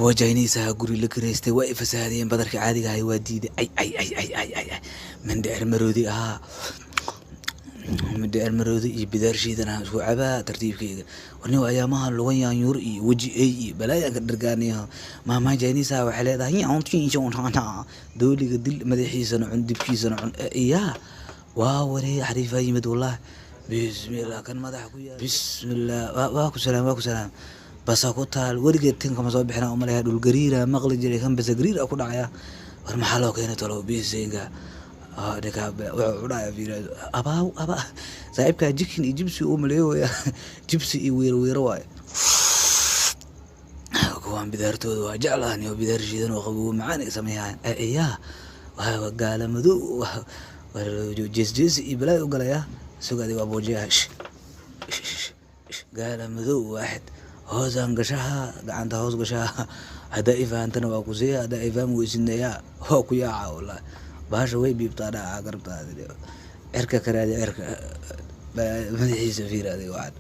Kuwa Chinese ah guri la kireystay waa i fasahaadiyeen, badarka caadiga ahay waa diiday. Ay ay ay ay ay ay ay, mindhicir maroodi ahaa, mindhicir maroodi iyo bidaar shiidan aan isku cabaa tartiibkeyga. Warniyow ayaamaha lugan yaanyuur iyo weji ey iyo balaayaan ka dhargaaniyo. Maama Chinese ah waxay leedahay dooliga dil, madaxiisana cun, dibkiisana cun. Iyaa waa waree, xariifaa yimid wallahi. Bismillah, kan madaxa ku yaal. Bismillah, waa ku salaam, waa ku salaam. Basa ku taal weligeed tin kama soo bixina umaleya. Dhul gariira maqli jiray, kan basa gariir ku dhacaya. War maxaa loo keenay talow? Bisinka, ninka wuxuu dhacaya fiira. Abaaw abaa, saaxiibkaa jikin iyo jibsi uu maleeyoya, jibsi iyo wiiro wiiro waaye. Kuwaan bidaartooda waa jeclahan iyo bidaar shiidan oo qabow macaan ay sameeyaan. Iyaa waa gaala madow, jees jeesi iyo balaayo u galaya. Suga adiga, waa boojiyaha. Gaala madow waaxid hoosaan gashaha, gacanta hoos gashaha. Haddaa i fahantana waa ku siiya, haddaa i fahmi weysidna yaa waa ku yaaca. Wallahi bahasha way biibtaa dhaca garabtaada. Cirka ka raadi, cirka madaxiisa fiir adiga. Waxaan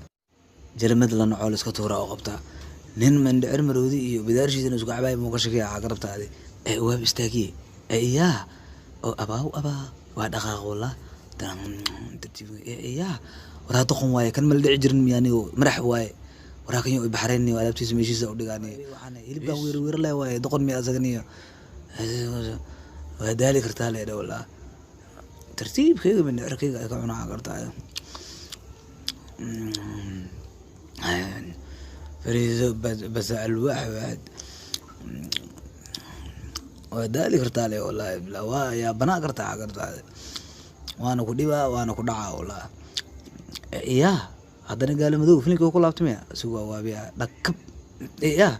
jalamad la naco la iska tuuraa oo qabtaa. Nin mindhicir maroodi iyo bidaarshiisana isku cabaay muu ka shakiya garabtaadi ee waab istaagiye. Iyaa oo abaaw abaa, waa dhaqaaq wallah tartiib. Iyaa waraa, doqon waaye kan, mala dhici jirin miyaanigo madax waaye. Waraa kan yo baxrayniyo, alaabtiisa meeshiisa u dhigaaniyo. Hilibkan wiiro wiiro leh waaye, doqon miya asaganiyo? Waa daali kartaa leedha wallah. Tartiibkayga mindhicirkayga ay ka cunaa kartaa. Fariiso bas alwaax waaxid waa daali kartaa le wallahi billah, waa yaa banaa kartaa kartaa, waana ku dhibaa waana ku dhacaa wallahi. Iyaa haddana gaala madow filimkii ku laabtay miya? Isagu waa waabiya dhakab. Iyaa